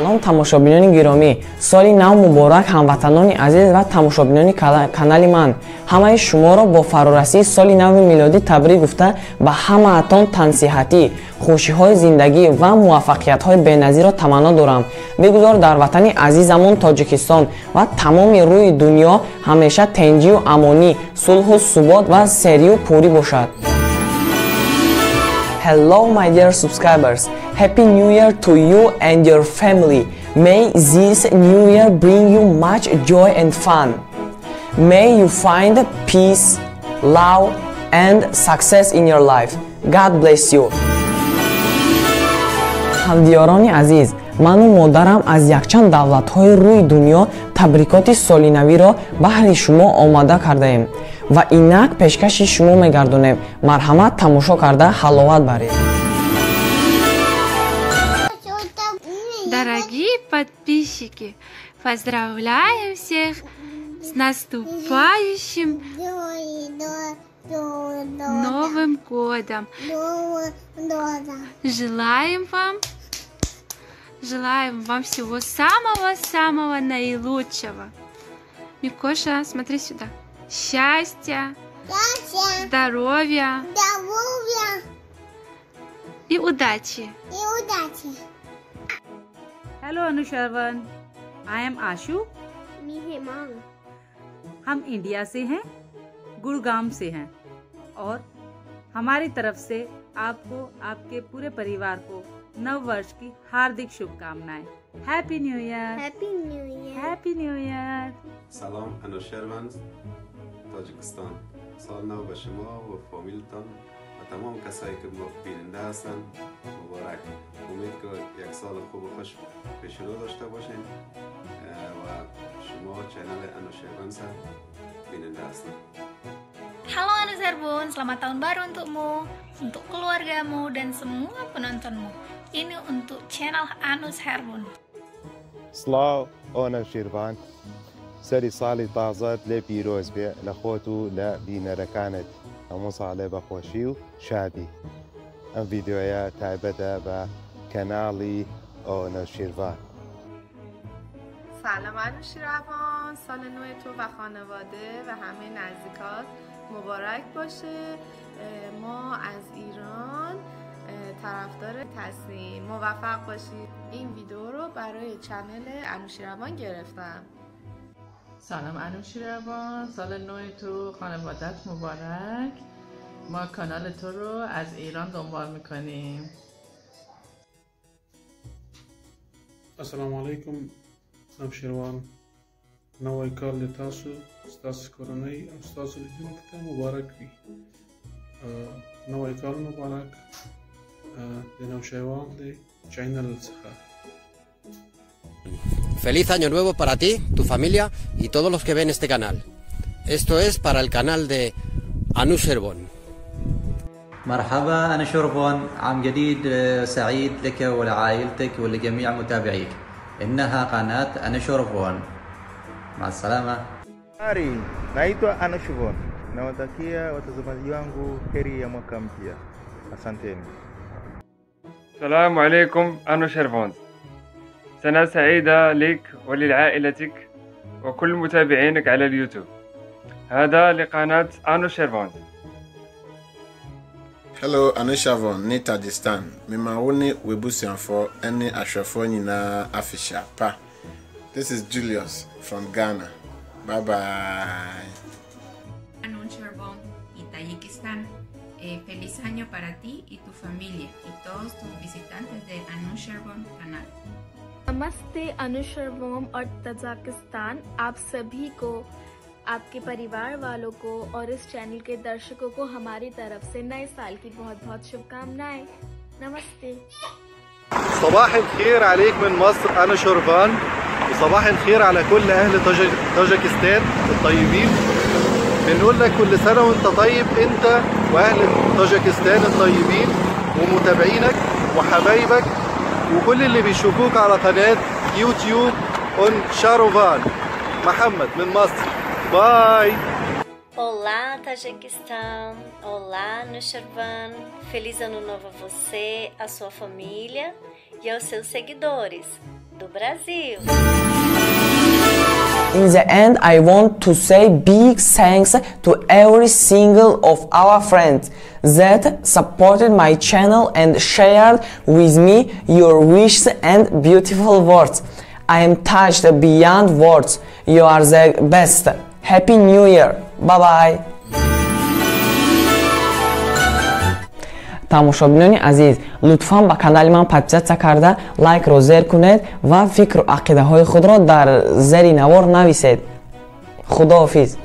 Салом, тамошобинони гиромӣ, соли нав муборак, ҳамватанони азиз ва тамошобинони канали ман. Ҳамаи шуморо бо фарорасии соли нави милодӣ табрик гуфта, ба ҳамаатон тансиҳатӣ, хушиҳои зиндагӣ ва муваффақиятҳои беназирро таманно дорам. Бигузор дар ватани азизамон Тоҷикистон ва тамоми рӯи дунё ҳамеша тенҷию амонӣ, сулҳу субот ва серию пурӣ бошад. Hello, my dear subscribers. Happy New Year to you and your family. May this new year bring you much joy and fun. May you find peace, love and success in your life. God bless you. Ҳамдиёрони азиз, ману модарам аз якчанд давлатҳои рӯи дунё табрикоти солинавиро баҳри шумо омода кардаем ва инак пешкаши шумо мегардонем. Марҳамат, тамошо карда ҳаловат баред. Дорогие подписчики, поздравляем всех с наступающим Новым годом! Желаем вам всего самого-самого наилучшего. Микоша, смотри сюда. Счастья, здоровья и удачи. И удачи. Hello Anushervan, I am Ashu. Me Hemang. हम इंडिया से हैं, गुड़गांव से हैं और हमारी तरफ से आपको, आपके पूरे परिवार को नव वर्ष की हार्दिक शुभकामनाएं। Happy New Year. Happy New Year. Happy New Year. سلام انوشیروان، تاجیکستان. سال نو به شما و فامیلتان و تمام کسایی که بیننده هستن مبارک. امید که یک سال خوب و خوش پیش رو داشته باشین و شما channel انوشیروان سر بیننده هستن. Halo Anushirvan, selamat tahun baru untukmu, untuk keluargamu, dan semua penontonmu. Ini untuk channel Anushirvan. سڵاو ئۆنەشیرڤان، سەری ساڵی تازەت لێ پیرۆز بێ، لە خۆت و لە بینەرەکانت. هەموو ساڵێ بە خۆشی و شادی. ئەم ڤیدیۆیە تایبەتە بە کەناڵی ئۆنەشیرڤان. سلام انوشیروان، سال نو تو و خانواده و همه نزدیکات مبارک باشه. ما از ایران طرفدار هستیم، موفق باشید. این ویدیو رو برای channel انوشیروان گرفتم. سلام انوشیروان، سال نو تو خانوادت مبارک. ما کانال تو رو از ایران دنبال میکنیم. السلام علیکم نوشیروان، نوی کال له تاسو، ستاسو کورنۍ او ستاسو لیدونکو ته مبارک وي. نوی کال مبارک د نوشیروان د channel څخه. Feliz año nuevo para ti, tu familia y todos los que ven este canal. Esto es para el canal de Anushirvan. مرحبا أنوشيروان، عام جديد سعيد لك ولعائلتك ولجميع متابعيك. إنها قناة أنوشيروان. مع السلامة. Habari, naitwa Anushirvan. Nawatakia watazamaji wangu heri ya mwaka mpya. Asanteni. السلام عليكم أنوشيروان، سنة سعيدة لك ولعائلتك وكل متابعينك على اليوتيوب. هذا لقناة أنوشيروان. Hello Anushirvan ne Tajikistan. Mema wo ne w'abusuafoɔ ne ahwɛfoɔ nyinaa afehyia pa. This is Julius from Ghana. Bye bye. Anushirvan y Tayikistán. Feliz año para ti y tu familia y todos tus visitantes de Anushirvan canal. नमस्ते अनुशर्वम और Tajikistan, आप सभी को, आपके परिवार वालों को और इस चैनल के दर्शकों को हमारी तरफ से नए साल की बहुत बहुत शुभकामनाएं। नमस्ते। صباح الخير عليك من مصر أنوشيروان، وصباح الخير على كل أهل طاجكستان الطيبين. بنقول لك كل سنة وانت طيب، انت وأهل طاجكستان الطيبين ومتابعينك وحبايبك وكل اللي بيشوفوك على قناة يوتيوب أنوشيروان. محمد من مصر. باي. Olá, Tajiquistão! Olá, Anushirvan! Feliz Ano Novo a você, a sua família e aos seus seguidores. do Brasil. In the end, I want to say big thanks to every single of our friends that supported my channel and shared with me your wishes and beautiful words. I am touched beyond words. You are the best. Happy New Year. Bye bye. Тамошобинони азиз, лутфан ба канали ман подписаться карда, лайкро зер кунед ва фикру ақидаҳои худро дар зери навор нависед. Худоҳофиз.